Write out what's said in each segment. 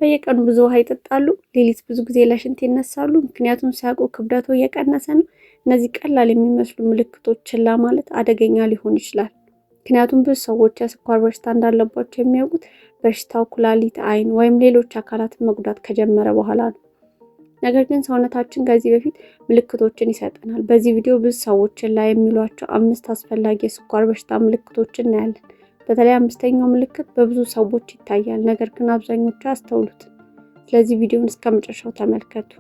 በየቀኑ ብዙ ውሃ ይጠጣሉ? ሌሊት ብዙ ጊዜ ለሽንት ይነሳሉ? ምክንያቱም ሲያውቁ ክብደቶ እየቀነሰ ነው? እነዚህ ቀላል የሚመስሉ ምልክቶች ችላ ማለት አደገኛ ሊሆን ይችላል። ምክንያቱም ብዙ ሰዎች የስኳር በሽታ እንዳለባቸው የሚያውቁት በሽታው ኩላሊት፣ አይን ወይም ሌሎች አካላትን መጉዳት ከጀመረ በኋላ ነው። ነገር ግን ሰውነታችን ከዚህ በፊት ምልክቶችን ይሰጠናል። በዚህ ቪዲዮ ብዙ ሰዎች ችላ የሚሏቸው አምስት አስፈላጊ የስኳር በሽታ ምልክቶችን እናያለን። በተለይ አምስተኛው ምልክት በብዙ ሰዎች ይታያል፣ ነገር ግን አብዛኞቹ አያስተውሉትም። ስለዚህ ቪዲዮውን እስከ መጨረሻው ተመልከቱ።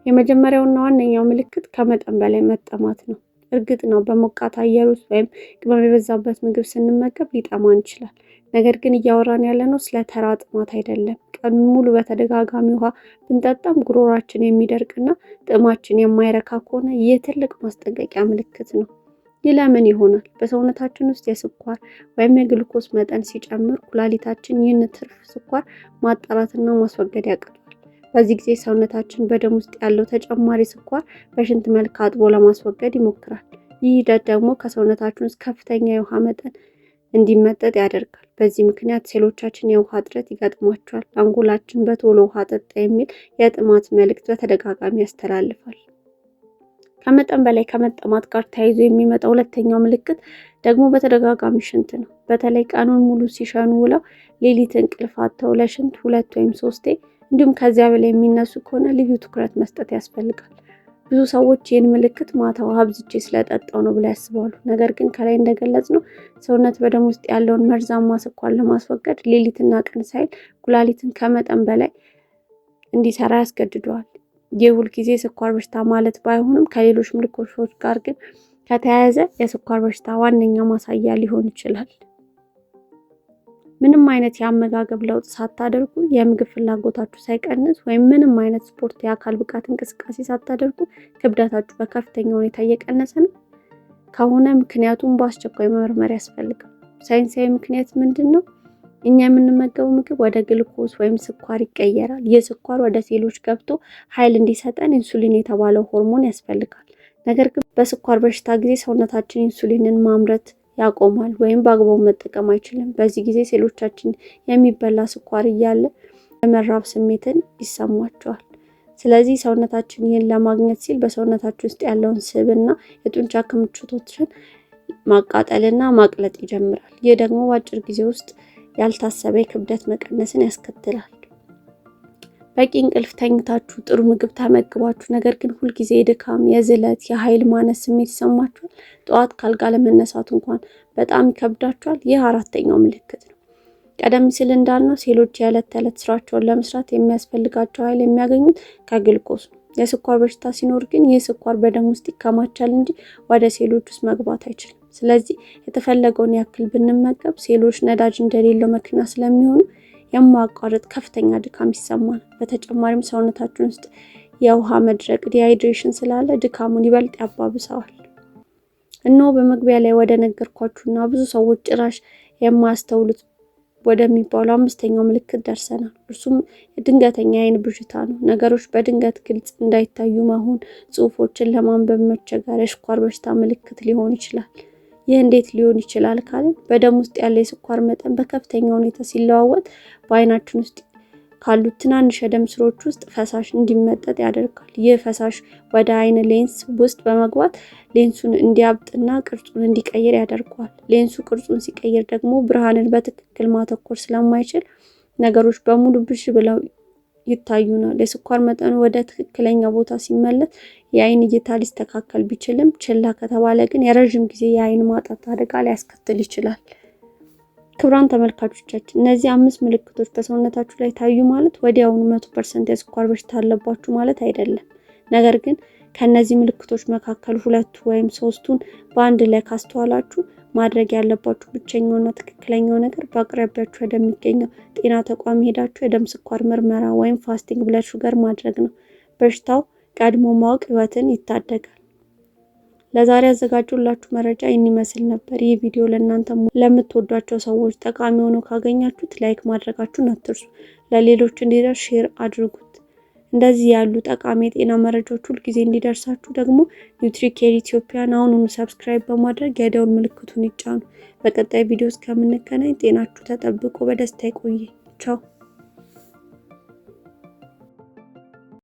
የመጀመሪያውና ዋነኛው ምልክት ከመጠን በላይ መጠማት ነው። እርግጥ ነው በሞቃት አየር ውስጥ ወይም ቅመም የበዛበት ምግብ ስንመገብ ሊጠማን ይችላል። ነገር ግን እያወራን ያለነው ስለ ተራ ጥማት አይደለም። ቀኑን ሙሉ በተደጋጋሚ ውሃ ብንጠጣም ጉሮሯችን የሚደርቅና ጥማችን የማይረካ ከሆነ ይህ ትልቅ ማስጠንቀቂያ ምልክት ነው። ይህ ለምን ይሆናል? በሰውነታችን ውስጥ የስኳር ወይም የግሉኮስ መጠን ሲጨምር ኩላሊታችን ይህን ትርፍ ስኳር ማጣራትና ማስወገድ ያቅተዋል። በዚህ ጊዜ ሰውነታችን በደም ውስጥ ያለው ተጨማሪ ስኳር በሽንት መልክ አጥቦ ለማስወገድ ይሞክራል። ይህ ሂደት ደግሞ ከሰውነታችን ውስጥ ከፍተኛ የውሃ መጠን እንዲመጠጥ ያደርጋል። በዚህ ምክንያት ሴሎቻችን የውሃ እጥረት ይገጥሟቸዋል። አንጎላችን በቶሎ ውሃ ጠጣ የሚል የጥማት መልእክት በተደጋጋሚ ያስተላልፋል። ከመጠን በላይ ከመጠማት ጋር ተያይዞ የሚመጣው ሁለተኛው ምልክት ደግሞ በተደጋጋሚ ሽንት ነው። በተለይ ቀኑን ሙሉ ሲሸኑ ውለው ሌሊት እንቅልፍ አጥተው ለሽንት ሁለት ወይም ሶስቴ እንዲሁም ከዚያ በላይ የሚነሱ ከሆነ ልዩ ትኩረት መስጠት ያስፈልጋል። ብዙ ሰዎች ይህን ምልክት ማታ ውሃ አብዝቼ ስለጠጣው ነው ብለው ያስባሉ። ነገር ግን ከላይ እንደገለጽነው ሰውነት በደም ውስጥ ያለውን መርዛማ ስኳር ለማስወገድ ሌሊትና ቀን ሳይል ኩላሊትን ከመጠን በላይ እንዲሰራ ያስገድደዋል። ይህ ሁልጊዜ የስኳር በሽታ ማለት ባይሆንም ከሌሎች ምልክቶች ጋር ግን ከተያያዘ የስኳር በሽታ ዋነኛ ማሳያ ሊሆን ይችላል። ምንም አይነት የአመጋገብ ለውጥ ሳታደርጉ፣ የምግብ ፍላጎታችሁ ሳይቀንስ ወይም ምንም አይነት ስፖርት፣ የአካል ብቃት እንቅስቃሴ ሳታደርጉ ክብደታችሁ በከፍተኛ ሁኔታ እየቀነሰ ነው ከሆነ ምክንያቱም በአስቸኳይ መመርመር ያስፈልጋል። ሳይንሳዊ ምክንያት ምንድን ነው? እኛ የምንመገበው ምግብ ወደ ግሉኮስ ወይም ስኳር ይቀየራል። ይህ ስኳር ወደ ሴሎች ገብቶ ኃይል እንዲሰጠን ኢንሱሊን የተባለው ሆርሞን ያስፈልጋል። ነገር ግን በስኳር በሽታ ጊዜ ሰውነታችን ኢንሱሊንን ማምረት ያቆማል ወይም በአግባቡ መጠቀም አይችልም። በዚህ ጊዜ ሴሎቻችን የሚበላ ስኳር እያለ የመራብ ስሜትን ይሰማቸዋል። ስለዚህ ሰውነታችን ይህን ለማግኘት ሲል በሰውነታችን ውስጥ ያለውን ስብና የጡንቻ ክምችቶችን ማቃጠልና ማቅለጥ ይጀምራል። ይህ ደግሞ በአጭር ጊዜ ውስጥ ያልታሰበ የክብደት መቀነስን ያስከትላል። በቂ እንቅልፍ ተኝታችሁ፣ ጥሩ ምግብ ተመግባችሁ፣ ነገር ግን ሁልጊዜ የድካም፣ የዝለት፣ የኃይል ማነስ ስሜት ይሰማችኋል። ጠዋት ካልጋ ለመነሳት እንኳን በጣም ይከብዳችኋል። ይህ አራተኛው ምልክት ነው። ቀደም ሲል እንዳልነው ሴሎች የዕለት ተዕለት ስራቸውን ለመስራት የሚያስፈልጋቸው ኃይል የሚያገኙት ከግሉኮስ ነው። የስኳር በሽታ ሲኖር ግን ይህ ስኳር በደም ውስጥ ይከማቻል እንጂ ወደ ሴሎች ውስጥ መግባት አይችልም። ስለዚህ የተፈለገውን ያክል ብንመገብ ሴሎች ነዳጅ እንደሌለው መኪና ስለሚሆኑ የማያቋርጥ ከፍተኛ ድካም ይሰማል። በተጨማሪም ሰውነታችን ውስጥ የውሃ መድረቅ dehydration ስላለ ድካሙን ይበልጥ ያባብሰዋል። እነሆ በመግቢያ ላይ ወደ ነገርኳችሁና ብዙ ሰዎች ጭራሽ የማያስተውሉት ወደሚባሉ አምስተኛው ምልክት ደርሰናል። እርሱም ድንገተኛ የአይን ብዥታ ነው። ነገሮች በድንገት ግልጽ እንዳይታዩ መሆን፣ ጽሑፎችን ለማንበብ መቸገር የስኳር በሽታ ምልክት ሊሆን ይችላል። ይህ እንዴት ሊሆን ይችላል ካልን በደም ውስጥ ያለ የስኳር መጠን በከፍተኛ ሁኔታ ሲለዋወጥ በአይናችን ውስጥ ካሉት ትናንሽ የደም ስሮች ውስጥ ፈሳሽ እንዲመጠጥ ያደርጋል። ይህ ፈሳሽ ወደ አይን ሌንስ ውስጥ በመግባት ሌንሱን እንዲያብጥና ቅርጹን እንዲቀይር ያደርገዋል። ሌንሱ ቅርጹን ሲቀይር ደግሞ ብርሃንን በትክክል ማተኮር ስለማይችል ነገሮች በሙሉ ብዥ ብለው ይታዩናል። የስኳር መጠኑ ወደ ትክክለኛ ቦታ ሲመለስ የአይን እይታ ሊስተካከል ቢችልም ችላ ከተባለ ግን የረዥም ጊዜ የአይን ማጣት አደጋ ሊያስከትል ይችላል። ክቡራን ተመልካቾቻችን፣ እነዚህ አምስት ምልክቶች በሰውነታችሁ ላይ ታዩ ማለት ወዲያውኑ 100% የስኳር በሽታ አለባችሁ ማለት አይደለም። ነገር ግን ከእነዚህ ምልክቶች መካከል ሁለቱ ወይም ሶስቱን በአንድ ላይ ካስተዋላችሁ ማድረግ ያለባችሁ ብቸኛውና ትክክለኛው ነገር በአቅራቢያችሁ ወደሚገኘው ጤና ተቋም ሄዳችሁ የደም ስኳር ምርመራ ወይም fasting blood sugar ማድረግ ነው። በሽታው ቀድሞ ማወቅ ሕይወትን ይታደጋል። ለዛሬ ያዘጋጀሁላችሁ መረጃ ይህን ይመስል ነበር። ይህ ቪዲዮ ለእናንተ ለምትወዷቸው ሰዎች ጠቃሚ ሆኖ ካገኛችሁት like ማድረጋችሁን አትርሱ። ለሌሎች እንዲደርስ share አድርጉት። እንደዚህ ያሉ ጠቃሚ የጤና መረጃዎች ሁልጊዜ እንዲደርሳችሁ ደግሞ ኒውትሪኬር ኢትዮጵያን አሁኑኑ subscribe በማድረግ የደውል ምልክቱን ይጫኑ። በቀጣይ ቪዲዮ እስከምንገናኝ ጤናችሁ ተጠብቆ በደስታ ይቆየ። ቻው።